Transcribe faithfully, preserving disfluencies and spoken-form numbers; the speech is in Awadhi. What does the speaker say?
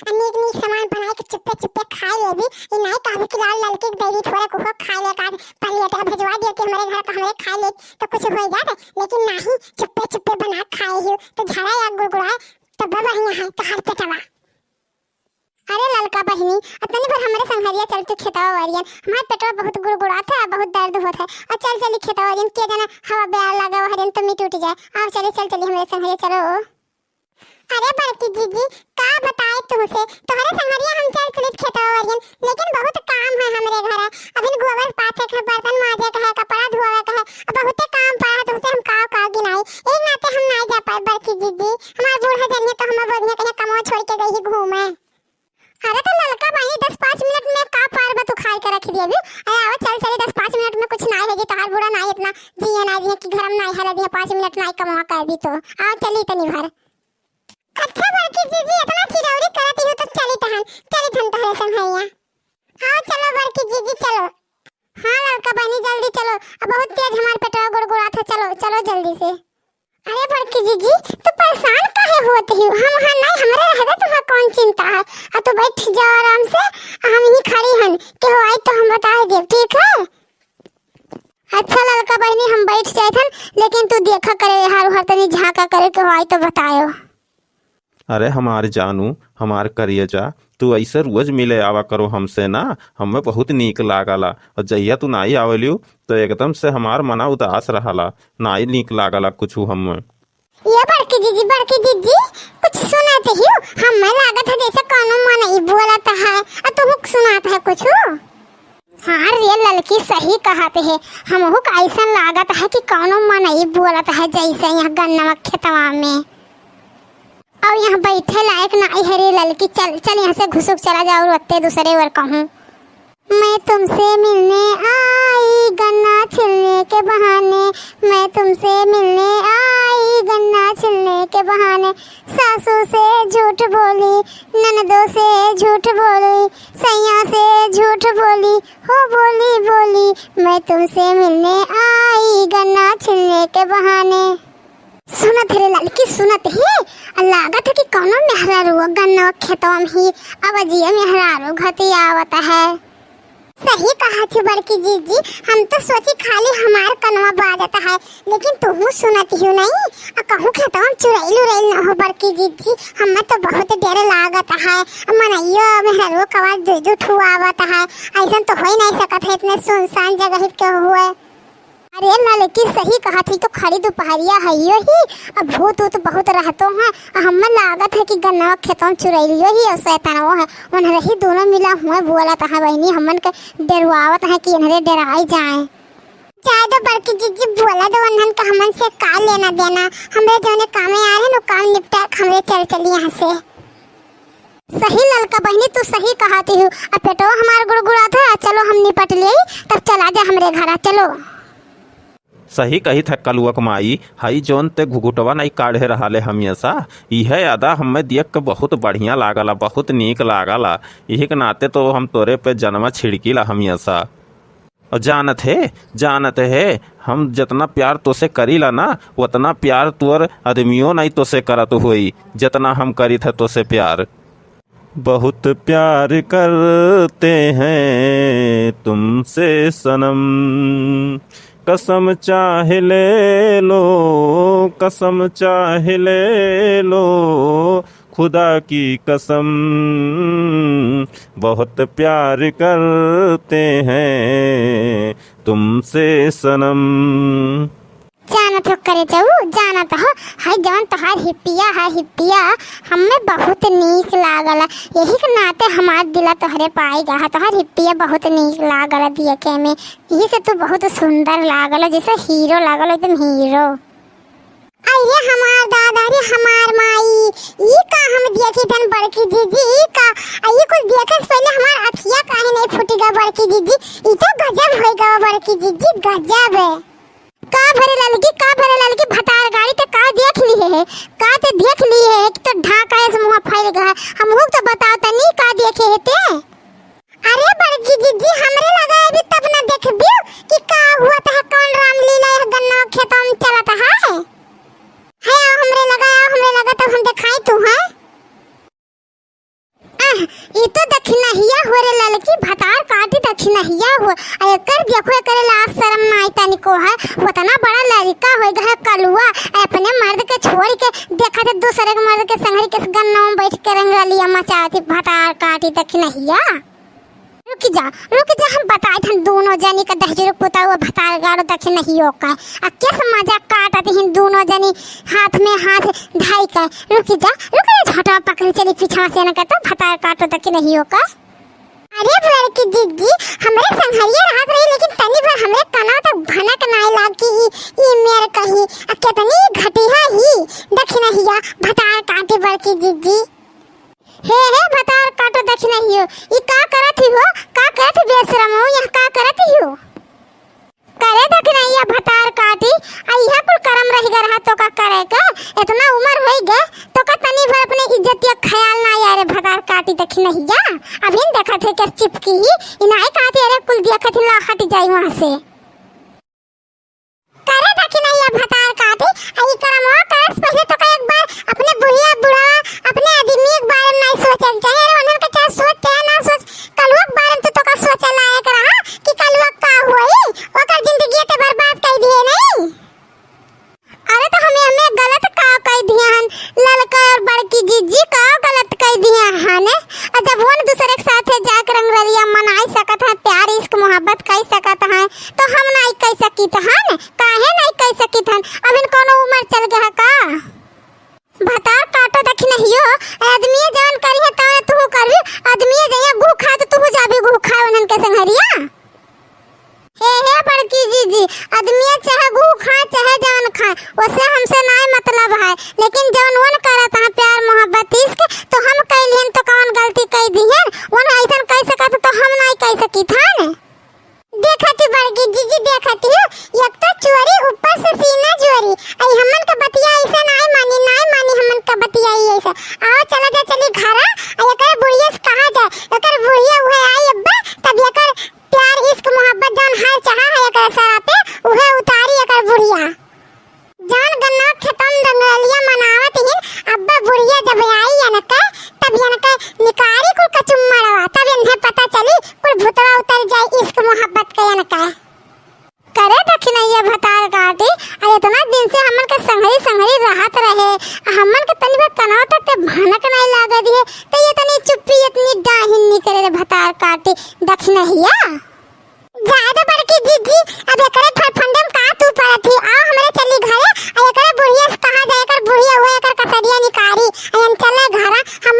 आ नीक नीक सामान बनाए के चुप्पे चुप्पे खाए लेबी। ई नाई कहबी कि लाल ललकी के देबी थोड़ा कुहो खाए ले, का पहले अटा भेजवा दिया कि हमरे घर का हमरे खाए ले तो कुछ हो जात, लेकिन नाही, चुप्पे चुप्पे बना खाए ही तो झरा या गुड़गुड़ा तब बढ़िया है तोहार पेटवा। अरे ललका बहिनी, अतनी भर हमरे संघरिया चल तू खेतवा वरियन, हमार पेटवा बहुत गुड़गुड़ात है, बहुत दर्द होत है। और चल चली खेतवा वरियन, के जाना हवा बयार लागे वहरियन तो मिट उठ जाए। आओ चली, चल चली हमरे संघरिया चलो। अरे बड़की जीजी, का बताए तुमसे, तोहरे संघरिया हम चल चलित खेतवा वरियन, लेकिन बहुत काम है हमरे घर। अभिन गोबर पाथे के, बर्तन माजे के है, कपड़ा धोवे के है, बहुते काम पड़ा है तुमसे, हम काव काव गिनाई। एक नाते हम नाई जा पाए बड़की जीजी, हमार बूढ़ा जनिए तो हम बोलिए कहीं कमवा छोड़ के गई ही घूमे। अरे तो ललका बहिनी, दस पाँच मिनट में का पार बा तू खाए के रख दिया भी। अरे आओ चल चली, दस पाँच मिनट में कुछ नाई है जी, तोहार बूढ़ा नाई इतना जिए नाई दिए कि घर में नाई हला दिए, पाँच मिनट नाई कमवा कर भी तो। आओ चली तनी भर। अच्छा बड़की जीजी, इतना चिरौरी करत ही हो तो चली तहन, चली तहन तोहरे संघरिया। हाँ चलो बड़की जीजी चलो। हाँ ललका बहिनी जल्दी चलो, अब बहुत तेज हमार पेटवा गुड़गुड़ात है, चलो चलो जल्दी से। अरे बड़की जीजी, तू परेशान काहे होत ही? हम वहाँ नहीं, हमरे रहबे तुम्हार कौन चिंता है? अब तू बैठ जाओ आराम से, हम यहीं खड़ी हन, केहू आई तो हम बता देब, ठीक है? अच्छा ललका बहिनी, हम बैठ जाइत हन, लेकिन तू देखा करे, एहर ओहर तनी झाँका करे, केहू आई तो बतायो। अरे हमार जानू, हमार करेजा, तू ऐसे रोज मिले आवा करो हमसे ना, हमें बहुत नीक लागला। और जहिया तू नाई आवेलियो, तो एकदम से हमार मना उदास रहला, नाई नीक लागला कुछ हमें। ये बड़की जीजी, बड़की जीजी, कुछ सुनत ही? हमें लागत है जैसे कौनो मनई बोलत है, आ तुहू सुनात है कुछ? हाँ रे ललकी, सही कहत है, हमहू का ऐसन लागत है कि कौनो मनई बोलत है जैसे यहाँ गन्नवा खेतवा में। और यहाँ बैठे लायक नाई है रे ललकी, चल चल यहाँ से घुसुक चला जाओ, और ओत्ते दूसरे ओर कहूँ। मैं तुमसे मिलने आई गन्ना छिलने के बहाने, मैं तुमसे मिलने आई गन्ना छिलने के बहाने। सासू से झूठ बोली, ननदों से झूठ बोली, सैया से झूठ बोली, हो बोली बोली, मैं तुमसे मिलने आई गन्ना छिलने के बहाने। सुनत है रे ललकी, सुनत है, आ लागत है कि कौनो मेहरारू गन्ना खेतवा में ही आवाजिया मेहरारू घतियावत है। सही कहत ही बड़की जीजी, हम तो सोची खाली हमार कनवा बाजत है, लेकिन तुहू सुनत ही नहीं, आ कहूँ खेतवा में चुड़ैल उड़ैल न हो बड़की जीजी, हमें तो बहुत डर लागत है। मनइयो मेहरारू का आवाज दू दू ठुआवत है, ऐसन तो हो ही नहीं सकत है इतने सुनसान जगह के हुए। अरे ललकी सही कहत ही, तो खड़ी दुपहरिया है यो ही, अब भूत ऊत बहुत रहतो हैं। आ हमें लागत है कि गन्नवा खेतवा में चुड़ैलियो ही और शैतानवो है, उन्हरे ही दोनों मिला हुए बोलत है बहिनी, हमन के डरवावत है कि इन्हरे डराई जाए। जाए दो बड़की जीजी, बोला दो उन्हन का, हमन से का लेना देना, हमरे जौने कामे आ रहे न, काम निपटा के हमरे चल चली यहाँ से। सही ललका बहिनी, तू सही कहत ही, अब पेटवा हमार गुड़गुड़ात है, चलो हम निपट लेई, तब चला जा हमरे घरा, चलो। सही कहित है कलुआ के माई, हई जौन ते घुघुटवा नहीं काढ़े रहले हमेशा, इहे अदा हमें देख के बहुत बढ़िया लागला, बहुत नीक लागला। यही के नाते तो हम तोरे पे जनमा छिड़कीला हमेशा। और जानत है, जानत है, हम जितना प्यार तोसे करीला ना, उतना प्यार तोर आदमियों नहीं तोसे करत होई, जितना हम करीत है तोसे प्यार। बहुत प्यार करते हैं तुमसे सनम, कसम चाहे ले लो, कसम चाहे ले लो, खुदा की कसम, बहुत प्यार करते हैं तुमसे सनम। जानत हो करे जाऊ, जानत हो, हाय जवन तोहार हिप्पिया है, हिप्पिया हमें बहुत नीक लागल, यही के नाते हमार दिला तोहरे पाई गा है। तोहार हिप्पिया बहुत नीक लागल देखे में, यही से तू बहुत सुंदर लागल, जैसे हीरो लागल, एकदम हीरो। अरे हमार दादा रे, हमार माई, ई का हम देखी थन बड़की जीजी, ई का, आ ई कुछ देखे से पहले हमार अखिया काहे नहीं फूटी गा बड़की जीजी? ई तो गजब होई गा बड़की जीजी, गजब। का भरे ललकी, का भरे ललकी, भतार गाड़ी ते का देख ली है, का ते देख ली है कि तो ढाका ऐसे मुंह फैल गया है। हमहू तो बताओ तनी का देखे है ते। अरे बड़की जीजी, हमरे लगा अभी तब ना देखबियो कि का हुआ था, कौन रामलीला यह गन्ना खेतों में चलत है। है आओ हमरे लगा, आओ हमरे लगा तब हम दिखाई तू है। ई तो दखिनहिया हो रे ललकी, भतार काटी दखिनहिया हो। आ एकर देखो, एकरे लाज शरम नाई तनिको है। ओतना बड़ा लड़िका होइ गए कलुआ, आ अपने मर्द के छोड़ि के देखत है दूसरे के मर्द के संगरी के गन्ना में बैठ के रंगरलिया मचावत है भतार काटी दखिनहिया। रुकि जा, रुकि जा, हम बताइत हन दूनो जनी का दहिजरू पुतऊ भतार काटो दखिनहियो का। आ केस मजा काटत हिन दूनो जनी हाथ में हाथ धइ के। रुकि जा, रुकि जा, झोंटवा पकड़ि चली पीछवा से न कहतो भतार काटो दखिनहियो का। अरे बड़की जिज्जी, हमरे संघरिया रहत रही, लेकिन तनी भर हमरे कनवा तक भनक नाई लाग कि ई, ई मेर कही। आ केतनी घटिया ही दखिनहिया भतार काटी बड़की जिज्जी। हे, हे, भतार काटो दखिनहियो, ई का करत ही हो? का करत ही बेशरम हो? यहाँ का करत ही हो? करे दखिनहिया भतार काटी, आ इहे कुल करम रहि गए रहा तोका करे के? एतना उमर होइ गए, तोका तनी भर अपने इज्जतिया ख्याल ना आया रे भतार काटी दखिनहिया। अभिन देखत है के चिपकी ही, इनाई कहती अरे कुल देखत ही ला हटि जाई वहाँ से। करे दखिनहिया भतार काटी, आ ई करमवा करस पहिले तोका एक बार अपने बुढ़िया बुढ़वा, अपने आदमी के बारे में नाई सोचे के चाहे। अरे उन्हन के चाहे सोच चाहे ना सोच, कलुआ के बारे में तो तोका सोचे लायक रहा कि कलुआ का होई, ओकर जिंदगी ते बर्बाद कर दिए नहीं। अरे तो हमें, हमें गलत का कह दिए हन ललका और बड़की जिज्जी, का गलत कह दिए हन? और जब वो न दूसरे के साथे जाके रंगरलिया मनाई सकत है, प्यार इश्क मोहब्बत कह सकत है, तो हम नाई कह सकित हन? काहे नाई कह सकित हन? अभिन कोनो उमर चल गया है का? भतार काटो दखिनहियो, आदमी जवन करी है तवन तू करबी, आदमी जइया घू खाए तो तू जाबी घू खाए उन्हन के संगरिया। हे, हे बड़की जिज्जी, आदमी चाहे घू खाए चाहे जवन खाए, ओसे हमसे नाई मतलब है, लेकिन जवन वन करत है प्यार मोहब्बत इश्क, तो हम कैलिहन तो कवन गलती कह दिहन? वन ऐसन कह सकत तो हम नाई कह सकित हन। देखत ही बड़की जिज्जी, देखत ही हो, एक तो चोरी ऊपर से सीना चोरी। आई हमन के बतिया ऐसे नाई मानी, नाई मानी हमन के बतिया ई ऐसे। आओ चला जा चली घरा, आ एकर बुढ़िया से कहा जाए, एकर बुढ़िया उहे आई अब्बा, तब एकर प्यार इश्क मोहब्बत जौन हार चाहा है एकर सरा पे, उहे उतारी एकर बुढ़िया। जौन गन्ना खेतन रंगरलिया मनावत हिन, अब्बा बुढ़िया जब आई यनके, तब यनके निकारी कुल कचुम्मड़वा, तब इन्हें पता चली कुल भूतवा उतर जाई इश्क मोहब्बत के यनके। करे दखिनहिया भतार काटी, अरे इतना दिन से हमन के संगरी संगरी रहत रहे, आ हमन के तनी भर कनवा तक ते भनक नाई लागत है, तो ये तनी चुप्पी इतनी डाहिन निकरे रे भतार काटी दखिनहिया। जाए दो बड़की जिज्जी, अब एकरे फरफंडे में का तू पड़त ही? आओ हमरे चली घरे, आ एकरे बुढ़िया से कहा जाए, एकर बुढ़िया हुए, एकर कसरिया निकारी, आ हम चले घरा, हम